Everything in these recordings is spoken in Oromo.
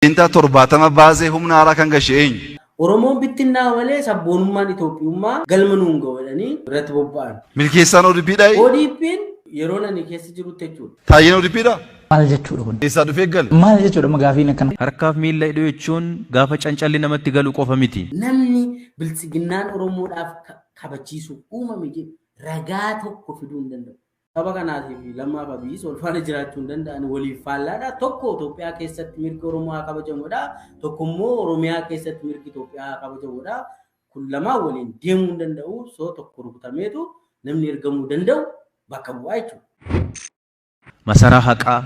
70% baasee humna haaraa kan gashe eenyu? Oromoon bittinnaa malee sabboonummaan Itoophiyummaa galma nuun ga'u jedhanii irratti bobba'an. Milkeessaan ODPdhaa? ODP'n yeroo nani keessa jirutti jechuudha. Taayyeen ODPdhaa? Maal jechuudha kun? Eessaa dhufee gale? Maal jechuudha gaafiin akkana? Harkaaf miilla hidhuu jechuun gaafa cancalli namatti galu qofa miti. Namni biltsiginnaan Oromoodhaaf kabachiisu uumame jedhu ragaa tokko fiduu hin danda'u. Saba kanaatiif Lammaa fi Abiyyiis wal faana jiraachuu hin danda'an, waliif faallaadha. Tokko Itoophiyaa keessatti mirgi Oromoo haa kabajamudha. Tokko immoo Oromiyaa keessatti mirgi Itoophiyaa haa kabajamudha. Kun lamaan waliin deemuu hin danda'u. So tokko rukutameetu namni ergamuu danda'u bakka bu'aa jechuudha. Masaraa haqaa,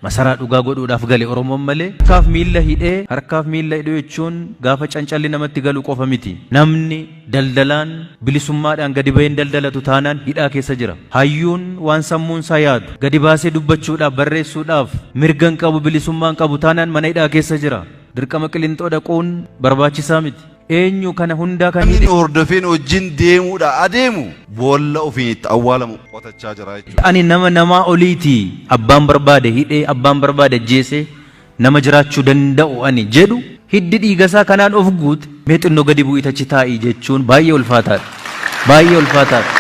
masaraa dhugaa godhuudhaaf gale Oromoon malee harkaaf miilla hidhee, harkaaf miilla hidhuu jechuun gaafa cancalli namatti galu qofa miti. Namni daldalaan bilisummaadhaan gadi baheen daldalatu taanaan hidhaa keessa jira. Hayyuun waan sammuun isaa yaadu gadi baasee dubbachuudhaaf, barreessuudhaaf mirga hin qabu, bilisummaa hin qabu taanaan mana hidhaa keessa jira. Dirqama Qilinxoo dhaquun barbaachisaa miti. Eenyu kana hundaa kan Namni hidhe? hordofeen wajjin deemuudha adeemu boolla ofiin itti awwaalamu qotachaa jira jechuudha. Ani nama namaa oliiti, abbaan barbaade hidhee, abbaan barbaade ajjeesee nama jiraachuu danda'u ani jedhu, hiddi dhiigasaa kanaan of guute, mee xinnoo gadi bu'ii achi taa'ii jechuun baay'ee ulfaataadha. Baay'ee ulfaataadha.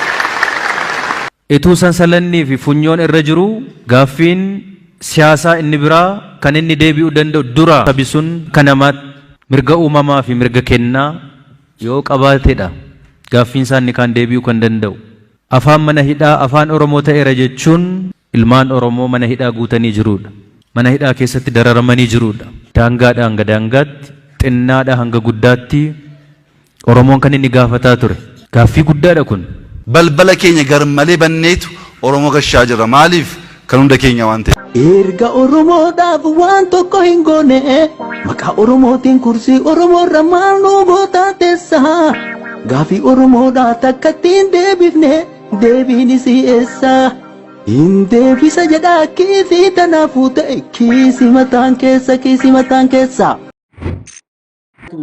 Ituu sansalannii fi funyoon irra jiruu gaaffiin siyaasaa inni biraa kan inni deebi'uu danda'u dura sabi sun akka namaatti mirga uumamaa fi mirga kennaa yoo qabaatedha gaaffiin isaa inni kaan deebi'uu kan danda'u. Afaan mana hidhaa Afaan Oromoo ta'eera jechuun ilmaan Oromoo mana hidhaa guutanii jiruudha. Mana hidhaa keessatti dararamanii jiruudha. Daangaadhaa hanga daangaatti, xinnaadhaa hanga guddaatti Oromoon kan inni gaafataa ture. Gaaffii guddaadha kun. Balbala keenya garmalee banneetu Oromoo gashaa jirra. Maaliif? Kan hunda keenya waan ta'eef. Erga Oromoodhaaf waan tokko hin goone, maqaa Oromootiin kursii Oromoorra maal nu gootaa teessa? Gaafii Oromoodhaa takka ittiin deebifne, deebiin isii eessa? Hin deebisa jedhaa kiisii tanaafuu ta'e, kiisii mataan keessa, kiisii mataan keessa.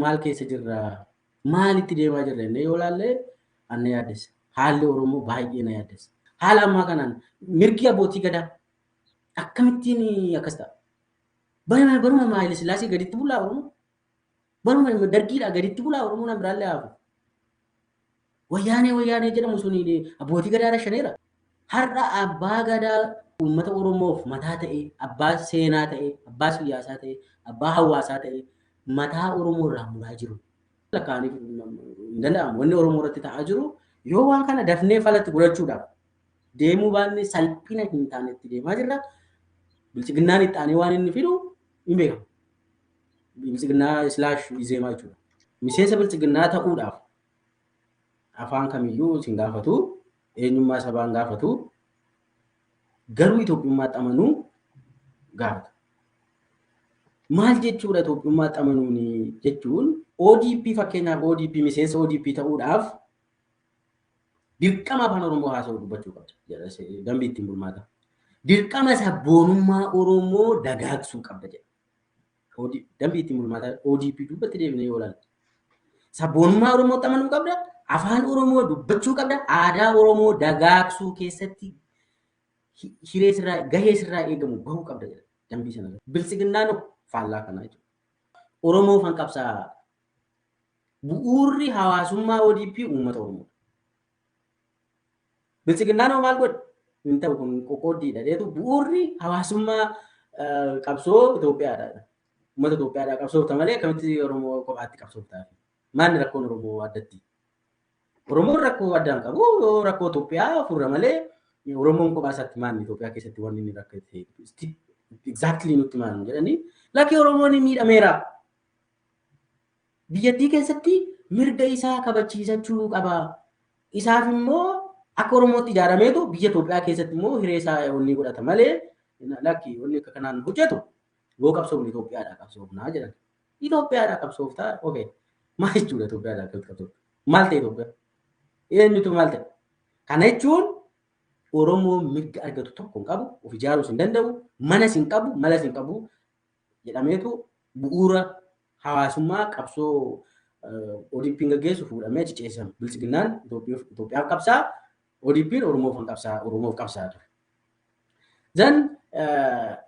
Maal keessa jirra? Maalitti deemaa jirra? Inni yoo ilaalle anna yaaddessa. Haalli Oromoo baay'ee na yaaddessa. Haala ammaa kanaan mirgi abbootii gadaa akkamittiin akkas ta'a? Baruma Haayile Sillaasee gaditti bulaa Oromoo? Baruma Dargiidhaa gaditti bulaa Oromoo nan biraallee haafu? Wayyaanee wayyaanee jedhamu sun abbootii gadaa rashaneera. Har'a abbaa gadaa uummata Oromoof mataa ta'e, abbaa seenaa ta'e, abbaa siyaasaa ta'e, abbaa hawaasaa ta'e mataa Oromoo irraa muraa jiru. Lakkaa'aniif hin danda'amu. Wanni Oromoo irratti ta'aa jiru yoo waan kana dafnee falatti godhachuudhaaf deemuu baanne salphina hin taanetti deemaa jirra. Bilchiginnaan itti aanee waan inni fidu hin beekamu. Bilchiginnaa islaash Izeemaa jechuudha. Miseensa bilchiginnaa ta'uudhaaf afaan kamiyyuu sin gaafatu, eenyummaa sabaan gaafatu, garuu Itoophiyummaatti amanuu gaafata. Maal jechuudha Itoophiyummaatti amanuun jechuun? ODP fakkeenyaaf, ODP miseensa ODP ta'uudhaaf dirqama afaan Oromoo haasa'uu dubbachuu qabda. Dambii ittiin bulmaata. Dirqama sabboonummaa Oromoo dagaagsuu qabda jedha. Dambii ittiin bulmaata ODP dubbatti deebinee yoo ilaalle. Sabboonummaa Oromootti amanuu qabda. Afaan Oromoo dubbachuu qabda. Aadaa Oromoo dagaagsuu keessatti hiree sirraa, gahee sirraa eegamu bahuu qabda jedha dambii sana. Biltsiginnaan faallaa kanaa jechuudha. Oromoo fan qabsaa. Bu'uurri hawaasummaa ODP uummata Oromoodha. Biltsiginnaan hoo maal godhe? Hin ta'u, kun qoqqooddiidha jedheetu bu'uurri hawaasummaa qabsoo Itoophiyaadha. Uummata Itoophiyaadhaa qabsoofta malee akkamitti Oromoo kophaatti qabsooftaa? Maalni rakkoon Oromoo addatti? Oromoon rakkoo addaan qabu, rakkoo Itoophiyaa furra malee Oromoon kophaa isaatti maalni Itoophiyaa keessatti wanni inni rakkate exactly nutti maal jedhanii, lakki, Oromoon miidhameera. Biyyattii keessatti mirga isaa kabachiisachuu qaba. Isaaf immoo akka Oromootti ijaarameetu biyya Itoophiyaa keessatti immoo hiree isaa wanni godhata malee, lakki, wanni akka kanaan hojjetu yoo qabsoofne Itoophiyaadhaa qabsoofnaa jedhan. Itoophiyaadhaa qabsooftaa, okay. Maal jechuudha Itoophiyaadhaa akkamitti qabsoofta? Maal ta'e Itoophiyaa? Eenyutu maal ta'e? Kana jechuun Oromoo mirga argatu tokko hin qabu, of ijaaruus hin danda'u, manas hin qabu, malas hin qabu jedhameetu bu'uura hawaasummaa qabsoo ODP'n gaggeessu fuudhamee achi ceesifame. Biltsiginnaan Itoophiyaaf qabsaa, ODP'n Oromoof qabsaa, Oromoof qabsaa ture. Then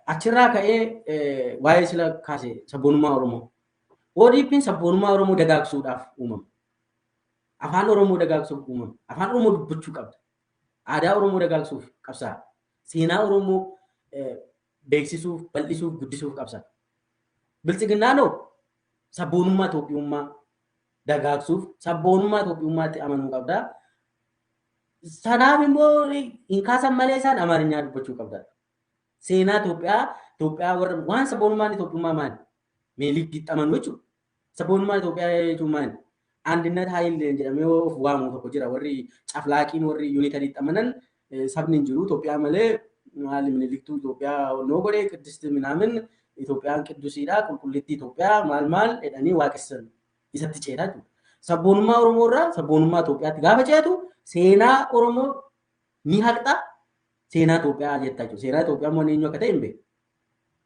Achirraa ka'ee waa'ee sila kaase sabboonummaa Oromoo. ODP'n sabboonummaa Oromoo dagaagsuudhaaf uumame. Afaan Oromoo dagaagsuuf uumame. Afaan Oromoo dubbachuu qabda. Aadaa Oromoo dagaagsuuf qabsaa'a. Seenaa Oromoo beeksisuuf, bal'isuuf, guddisuuf qabsaa'a. Biltsiginnaanoo sabboonummaa Itoophiyummaa dagaagsuuf, sabboonummaa Itoophiyummaatti amanuu qabda. Sanaaf immoo hin kaasan malee isaan Amaarinyaa dubbachuu qabda. Seenaa Itoophiyaa, Itoophiyaa warra waan sabboonummaan Itoophiyummaa maali? Meeliitti amanuu jechuudha. Sabboonummaan Itoophiyaa jechuun maali? Andinnat Haayil jedhamee of waamu tokko jira. Warri caflaaqiin warri yuunitariitti amanan sabni hin jiru Itoophiyaa malee maali Miniliktuu Itoophiyaa noo godhee qiddisti minaamin Itoophiyaan qiddusiidha qulqullittii Itoophiyaa maal maal jedhanii waaqessan isatti ceetaa jechuudha. Sabboonummaa Oromoo irraa sabboonummaa Itoophiyaatti gaafa ceetu seenaa Oromoo ni haqxa seenaa Itoophiyaa jetta jechuudha. Seenaa Itoophiyaa immoo eenyu akka ta'e hin beeku.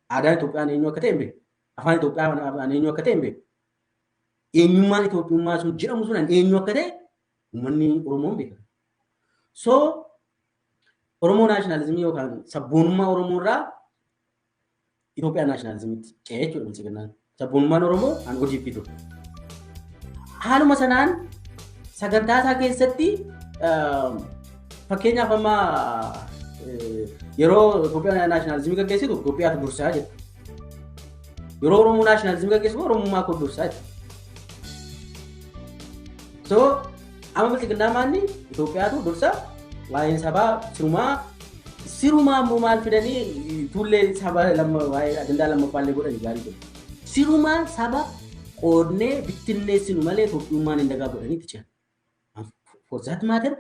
Aadaan Itoophiyaa eenyu akka ta'e hin beeku. Afaan Itoophiyaa eenyu akka ta'e hin beeku. Eenyummaan Itoophiyummaa sun jedhamu sun eenyu akka ta'e uummanni Oromoo hin beeku. So Oromoo naashinaalizimii yookaan sabboonummaa Oromoo irraa Itoophiyaa naashinaalizimiitti ce'ee jechuudha bilchiginnaan. Sabboonummaan Oromoo an ODP ture. Haaluma sanaan sagantaa isaa keessatti fakkeenyaaf amma yeroo Itoophiyaa naashinaalizimii gaggeessitu Itoophiyaatu dursaa jedha. Yeroo Oromoo naashinaalizimii gaggeessitu Oromummaa koo dursaa jedha. So amma bilchiginnaa maanni Itoophiyaatu dursa waa'een sabaa sirumaa immoo maal fidanii tuullee saba lama waa'ee ajandaa lammaffaallee godhanii gaarii godhu. Sirumaa saba qoodnee bittinneessinu malee Itoophiyummaan hin dagaa godhanii itti ce'an. For that matter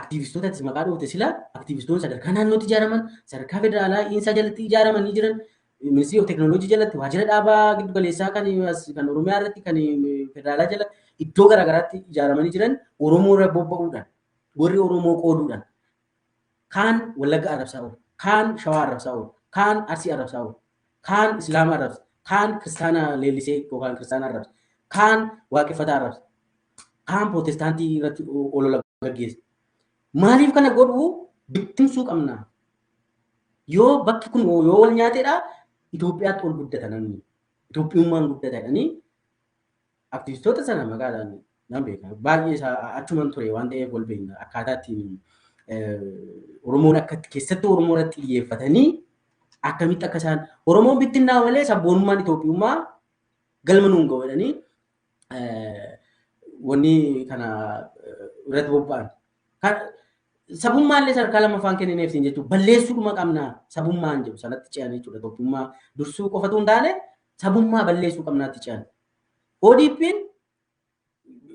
aktiivistoota maqaa dhoofte sila aktiivistoonni sadarkaa naannootti ijaaraman sadarkaa federaalaa insa jalatti ijaaramanii jiran ministirii of teekinooloojii jalatti waajjira dhaabaa giddu galeessaa kan Oromiyaa irratti kan federaalaa jala iddoo garaagaraatti ijaaramanii jiran Oromoo irra bobba'uudhaan warri Oromoo qooduudhaan kaan Wallagga arrabsaa oolu, kaan Shawaa arrabsaa oolu, kaan Arsii arrabsaa oolu, kaan Islaama arrabsa, kaan Kiristaana leellisee yookaan Kiristaana arrabsa, kaan Waaqeffataa arrabsa, kaan Pirootestaantii irratti olola gaggeessa. Maaliif kana godhuu bittimsuu qabna? Yoo bakki kun yoo wal nyaateedha Itoophiyaatti ol guddata namni. Itoophiyummaan guddata jedhanii aktivistoota sana maqaadhaan nan beeka. Baay'ee isaa achuman ture waan ta'eef wal beekna. Akkaataa ittiin Oromoon akka keessattuu Oromoo irratti xiyyeeffatanii akkamitti akka isaan Oromoon bittinnaa malee sabboonummaan Itoophiyummaa galma nuun ga'u jedhanii wanni kana irratti bobba'an. Sabummaallee sadarkaa lammaffaan kennineef siin jechuudha. Balleessuudhuma qabna sabummaan jedhu sanatti ce'an jechuudha. Itoophiyummaa dursuu qofatu hin taane sabummaa balleessuu qabnaatti ce'an. ODP'n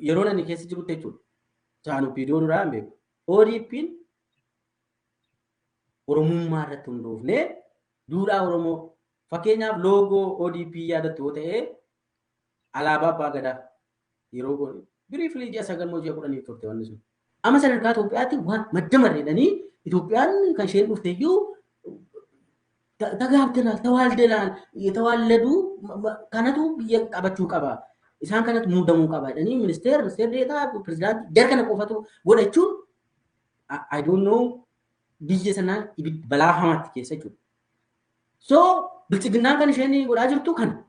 yeroo ani keessa jirutti jechuudha. Isaan OPDO duraa hin beeku. ODP'n Oromummaa irratti hundoofnee duudhaa Oromoo fakkeenyaaf loogoo ODP yaadattu yoo ta'e alaabaa Abbaa Gadaa yeroo biriiflii ji'a 9 moo ji'a 10 turte wanni sun. Amma sadarkaa Itoophiyaatti waan madda marreedhanii Itoophiyaan kan isheen dhufte iyyuu tagaabtenaal tawaaldenaal tawaalladuu kanatu biyya qabachuu qaba. Isaan kanatu muudamuu qaba jedhanii ministeera deetaa pirezidaantii jara kana qofatu godhachuun I don't know biyya sanaa balaa hamaatti keessa jechuudha. So bilchiginnaan kan isheen godhaa jirtu kana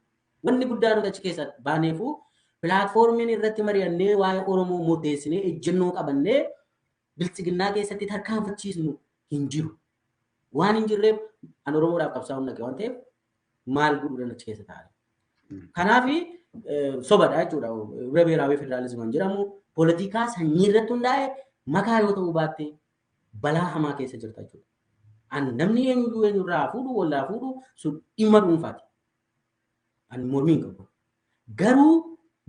wanni guddaa nuti achi keessa baaneefu pilaatfoormiin irratti mari'annee waa'ee Oromoo murteessinee ejjennoo qabannee bilchiginnaa keessatti tarkaanfachiisnu hin jiru. Waan hin jirreef an Oromoodhaaf qabsaa'uun dhaqe waan ta'eef maal godhuudhaan achi keessa taa'an. Kanaaf sobadha jechuudha. Hibra Biheeraawii Federaalizimii jedhamu poolitikaa sanyii irratti hundaa'e makaa yoo ta'uu baatte balaa hamaa keessa jirta jechuudha. An namni eenyuyyuu eenyurraa fuudhu wallaa fuudhu sun dhimma dhuunfaati. An mormii hin qabu. Garuu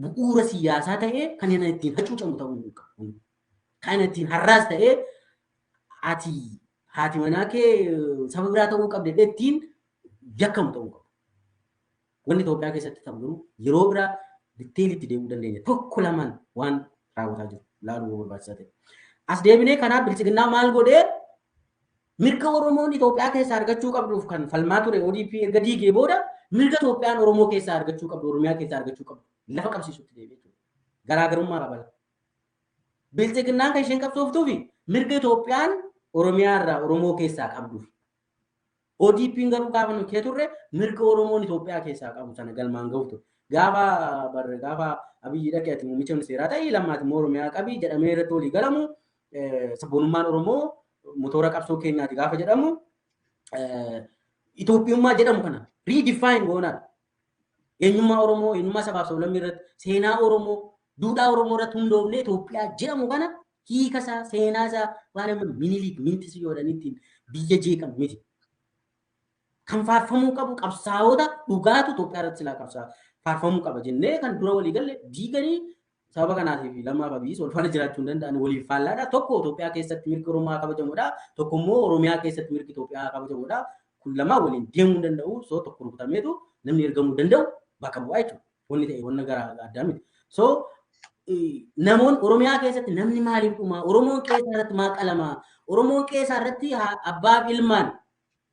bu'uura siyaasaa ta'ee kan inni ittiin hacuucamu ta'uu hin qabu. Kan inni ittiin har'aas ta'ee ati haati manaa kee saba biraa ta'uu qabde ittiin yakkamu ta'uu qabu. Wanni Itoophiyaa keessatti ta'u garuu yeroo biraa diteelitti deemuu dandeenya. Tokko lamaan waan raawwataa jiru laaluu barbaachisaa ta'e. As deebinee kanaaf bilchiginnaa maal godhee mirga Oromoon Itoophiyaa keessaa argachuu qabduuf kan falmaa ture ODP erga diigee booda mirga Itoophiyaan Oromoo keessaa argachuu qabdu Oromiyaa keessaa argachuu qabdu lafa qabsiisutti deebi'ee jechuudha. Garaagarummaa qaba. Bilchiginnaan kan isheen qabsooftuufi mirga Itoophiyaan Oromiyaa irraa Oromoo keessaa qabduuf. ODP'n garuu gaafa nu kee turre mirga Oromoon Itoophiyaa keessaa qabu sana galmaan gahuuf ture. Gaafa barre gaafa Abiyyi dhaqee ati muummicha ministeeraa ta'ii lammaati immoo Oromiyaa qabii jedhamee irratti walii galamu sabboonummaan Oromoo motora qabsoo keenyaati gaafa jedhamu Itoophiyummaa jedhamu kana redefine goonaadha. Eenyummaa Oromoo, eenyummaa sabaaf sablammii irratti, seenaa Oromoo, duudhaa Oromoo irratti hundoofnee Itoophiyaa jedhamu kana hiika isaa, seenaa isaa waan amma Minilik mintisi yoodhan ittiin biyya jeeqan miti. Kan faarfamuu qabu qabsaa'ota dhugaatu Itoophiyaa irratti silaa qabsaa faarfamuu qaba jennee kan dura walii galle diiganii sababa kanaatiif Lammaa fi Abiyyiis wal faana jiraachuu hin danda'an waliif faallaadha. Tokko Itoophiyaa keessatti mirgi Oromoo haa kabajamudha. Tokko immoo Oromiyaa keessatti mirgi Itoophiyaa haa kabajamudha. Kun lamaa waliin deemuu hin danda'u. So tokko rukutameetu namni ergamuu danda'u bakka bu'aa jechuudha. Wanni ta'e wanna gara addaa miti. So namoonni Oromiyaa keessatti namni maaliif dhumaa? Oromoon qeesaa irratti maa qalamaa? Oromoon qeesaa irratti abbaaf ilmaan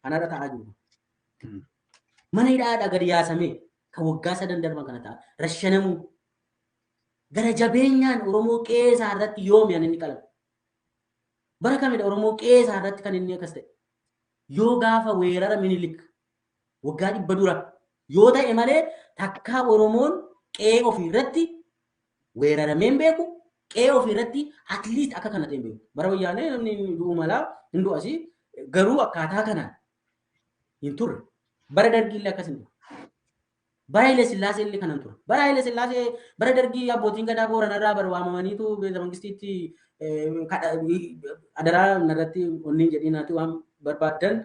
kanarra ta'aa jiru. Mana hidhaadhaa gadi yaasamee kan waggaa sadan darban kana ta'a. Rashanamuu gara jabeenyaan Oromoo qeesaa irratti yoomi kan inni qalame. Bara kamidha Oromoo qeesaa irratti kan inni akkas ta'e? Yoo gaafa weerara Minilik waggaa 100 dura yoo ta'e malee takkaa Oromoon qe'ee ofii irratti weeraramee hin beeku, qe'ee ofii irratti at least akka kana ta'e hin beeku. Bara wayyaanee namni du'uu malaa hin du'asi garuu akkaataa kanaan hin turre. Bara Dargii illee akkas hin turre. Bara Haile Sillaasee illee kanan ture. Bara Haile Sillaasee bara Dargii abbootiin gadaa Booranarraa bara waamamaniitu beeza mangistiitti adaraa narratti onni jedhinaati waan barbaaddan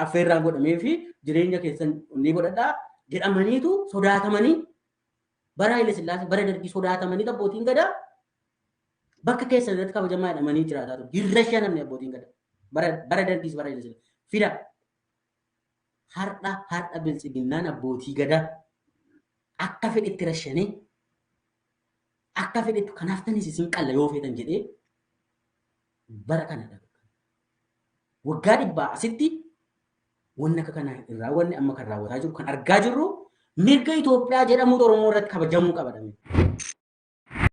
affeerraan godhamee fi jireenya keessan onni godhadhaa jedhamaniitu sodaatamanii bara Haile Sillaasee bara Dargii sodaatamanii abbootiin gadaa bakka keessan irratti kabajamaa jedhamanii jiraataa ture. Dirra shanamne abbootiin gadaa. Bara Dargiis bara Haile Sillaasee. Fida. Har'a biltsiginnaan abbootii gadaa akka fedhetti rashanee akka fedhetti kanaaf tanis isin qalla yoo feetan jedhee bara kana dhabe. Waggaa 100 asitti wanni akka kanaa hin raawwanne amma kan raawwataa jiru kan argaa jirru mirga Itoophiyaa jedhamutu Oromoo irratti kabajamuu qaba.